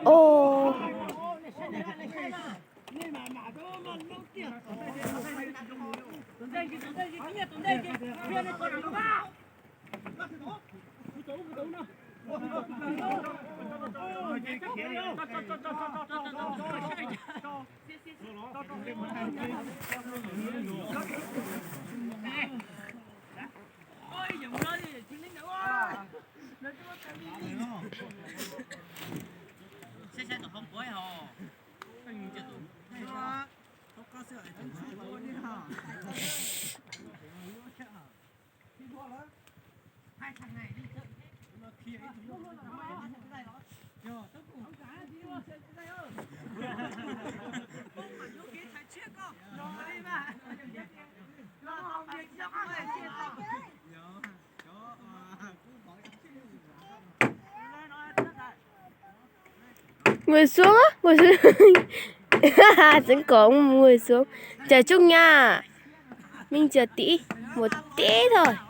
Ôh. Ngồi xuống á, ngồi xuống. Xeev Kom, ngồi xuống. Chào Trúc nha. Minh chờ tí, một tí thôi.